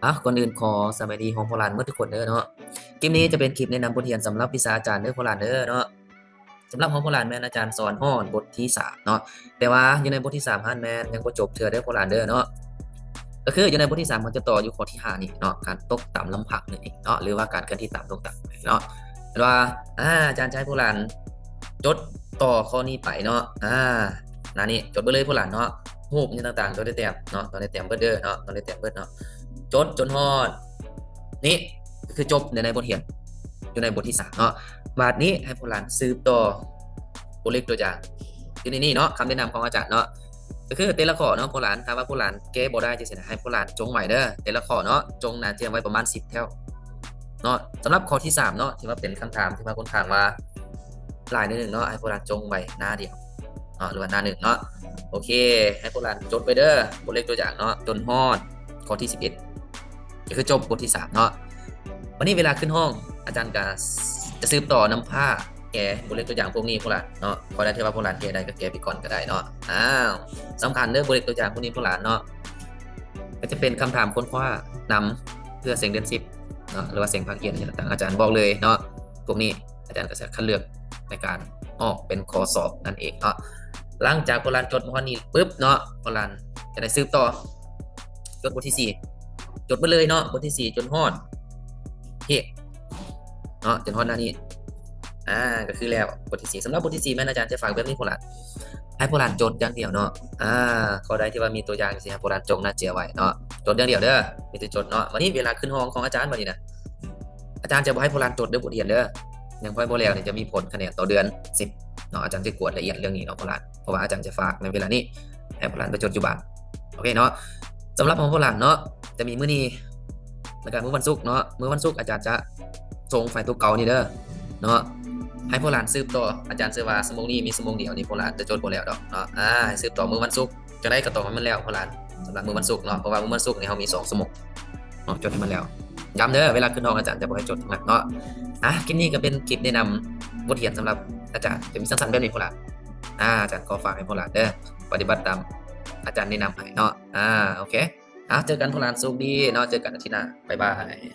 ເອົາ ກ່ອນອື່ນຂໍສະບາຍດີຮອງພໍ່ຫຼານໝົດທຸກຄົນເດີເນາະ. ຄລິບນີ້ຈະເປັນຄລິບແນະນຳບົດຮຽນສຳລັບວິຊາອາຈານເດີພໍ່ຫຼານເດີເນາະ. ສຳລັບຮອງພໍ່ຫຼານແມ່ນອາຈານສອນຮອດບົດທີສາມເນາະ, ແຕ່ວ່າຢູ່ໃນບົດທີສາມຫັ້ນແມ່ນຍັງບໍ່ຈົບເທື່ອເດີພໍ່ຫຼານເດີເນາະ. ກໍຄືຢູ່ໃນບົດທີສາມມັນຈະຕໍ່ຢູ່ຂໍ້ທີຫ້ານີ້ເນາະ, ການຕົກຕາມລຳພັງນັ້ນເອງເນາະ ຫຼືວ່າການເຄື່ອນທີ່ຕາມຕົກຕາມເນາະ. ເຫັນວ່າ ອາ ອາຈານຈະໃຫ້ຜູ້ຫຼານຈົດຕໍ່ຂໍ້ນີ້ໄປເນາະ. ອາ ໜ້ານີ້ຈົດເບິດເລີຍຜູ້ຫຼານເນາະ, ຮູບຫຍັງຕ່າງໆຕ້ອງໄດ້ແຕ້ມເນາະ, ຕ້ອງໄດ້ແຕ້ມເບິດເດີເນາະ, ຕ້ອງໄດ້ແຕ້ມເບິດເນາະ. ຈົດຈົນຮອດນີ້ ກໍຄືຈົບໃນ ໃນບົດຮຽນ ຢູ່ໃນບົດທີສາມເນາະ. ບາດນີ້ໃຫ້ຜູ້ຫຼານສືບຕໍ່ບົດເລກຕົວຢ່າງຢູ່ໃນນີ້ເນາະ, ຄຳແນະນຳຂອງອາຈານເນາະ. ກໍຄືແຕ່ລະຂໍ້ເນາະ ຜູ້ຫຼານ ຖ້າວ່າຜູ້ຫຼານແກ້ບໍ່ໄດ້ຈັ່ງຊີ້ນະ ໃຫ້ຜູ້ຫຼານຈົງໄວ້ເດີ ແຕ່ລະຂໍ້ເນາະ, ຈົງໜ້າຈະໄວ້ປະມານສິບແຖວເນາະ. ສຳລັບຂໍ້ທີສາມເນາະ ທີ່ວ່າເປັນຄຳຖາມທີ່ວ່າຄ່ອນຂ້າງວ່າຫຼາຍໜ້ອຍໜຶ່ງເນາະ, ໃຫ້ຜູ້ຫຼານຈົງໄວ້ໜ້າດຽວເນາະ ຫຼືວ່າໜ້າໜຶ່ງເນາະ. ໂອເຄ ໃຫ້ຜູ້ຫຼານຈົດໄວ້ເດີ ບົດເລກຕົວຢ່າງເນາະ ຈົນຮອດຂໍ້ທີສິບເອັດ ກໍຄືຈົບບົດທີສາມເນາະ. ບັດນີ້ເວລາຂຶ້ນຫ້ອງ ອາຈານກໍຈະສືບຕໍ່ນຳພາແກ້ບົດເລກຕົວຢ່າງພວກນີ້ພຸ້ນລະເນາະ. ກໍໄດ້ທີ່ວ່າຜູ້ຫຼານແກ້ໄດ້ກໍແກ້ໄປກ່ອນກໍໄດ້ເນາະ. ອ້າວ ສຳຄັນເດີ ບົດເລກຕົວຢ່າງພວກນີ້ຜູ້ຫຼານເນາະ, ກໍຈະເປັນຄຳຖາມຄົ້ນຄວ້ານຳເພື່ອເສັງເດືອນສິບເນາະ ຫຼືວ່າເສັງພາກຮຽນຕ່າງໆ ອາຈານບອກເລີຍເນາະ. ພວກນີ້ອາຈານກໍຈະຄັດເລືອກໃນການອອກເປັນຂໍ້ສອບນັ້ນເອງເນາະ. ຫຼັງຈາກຜູ້ຫຼານຈົດມາຮອດນີ້ປຶບເນາະ ຜູ້ຫຼານຈະໄດ້ສືບຕໍ່ ຈົດບົດທີສີ່ ຈົດໄປເລີຍເນາະ ບົດທີສີ່ ຈົນຮອດເຮເນາະ ຈົນຮອດໜ້ານີ້. ອາ ກໍຄືແລ້ວບົດທີສີ່. ສຳລັບບົດທີສີ່ແມ່ນອາຈານຈະຝາກແບບນີ້ຜູ້ຫຼານ, ໃຫ້ຜູ້ຫຼານຈົດຢ່າງດຽວເນາະ. ອາ ຂໍ້ໃດທີ່ວ່າມີຕົວຢ່າງຈັ່ງຊີ້ ໃຫ້ຜູ້ຫຼານຈົງໜ້າເຈ້ຍໄວ້ເນາະ, ຈົດຢ່າງດຽວເດີ ມີແຕ່ຈົດເນາະ. ບັດນີ້ເວລາຂຶ້ນຫ້ອງຂອງອາຈານບັດນີ້ນະ ອາຈານຈະບໍ່ໃຫ້ຜູ້ຫຼານຈົດເດີບົດຮຽນເດີ, ຍັງຄ່ອຍບໍ່ແລ້ວນີ້ຈະມີຜົນຄະແນນຕໍ່ເດືອນສິບເນາະ. ອາຈານຈະກວດລະອຽດເລື່ອງນີ້ເນາະຜູ້ຫຼານ, ເພາະວ່າອາຈານຈະຝາກໃນເວລານີ້ໃຫ້ຜູ້ຫຼານໄປຈົດຢູ່ບ້ານ. ໂອເຄເນາະ, ສຳລັບຂອງຜູ້ຫຼານເນາະ ຈະມີມື້ນີ້ ແລ້ວກໍມື້ວັນສຸກເນາະ. ມື້ວັນສຸກອາຈານຈະສົ່ງໄຟລ໌ຕົວເກົ່ານີ້ເດີເນາະ ໃຫ້ຜູ້ຫຼານສືບຕໍ່. ອາຈານເຊື່ອວ່າຊົ່ວໂມງນີ້ມີຊົ່ວໂມງດຽວນີ້ ຜູ້ຫຼານຈະຈົດບໍ່ແລ້ວດອກເນາະ. ອາ ໃຫ້ສືບຕໍ່ມື້ວັນສຸກ ຈັ່ງໃດກໍຕ້ອງໃຫ້ມັນແລ້ວຜູ້ຫຼານ ສຳລັບມື້ວັນສຸກເນາະ, ເພາະວ່າມື້ວັນສຸກນີ້ເຮົາມີສອງຊົ່ວໂມງເນາະ. ຈົດໃຫ້ມັນແລ້ວ, ຢ້ຳເດີ ເວລາຂຶ້ນຫ້ອງອາຈານຈະບໍ່ໃຫ້ຈົດໜັກເນາະ. ອາ ຄລິບນີ້ກໍເປັນຄລິບແນະນຳບົດຮຽນສຳລັບອາຈານ ຈະມີສັ້ນໆແບບນີ້ຜູ້ຫຼານ. ອາ ອາຈານຂໍຝາກໃຫ້ຜູ້ຫຼານເດີ ປະຕິບັດຕາມອາຈານແນະນຳໃຫ້ເນາະ. ອາ ໂອເຄ ເອົາ ເຈີກັນຜູ້ຫຼານ ໂຊກດີເນາະ, ເຈີກັນອາທິດໜ້າ ບາຍບາຍ.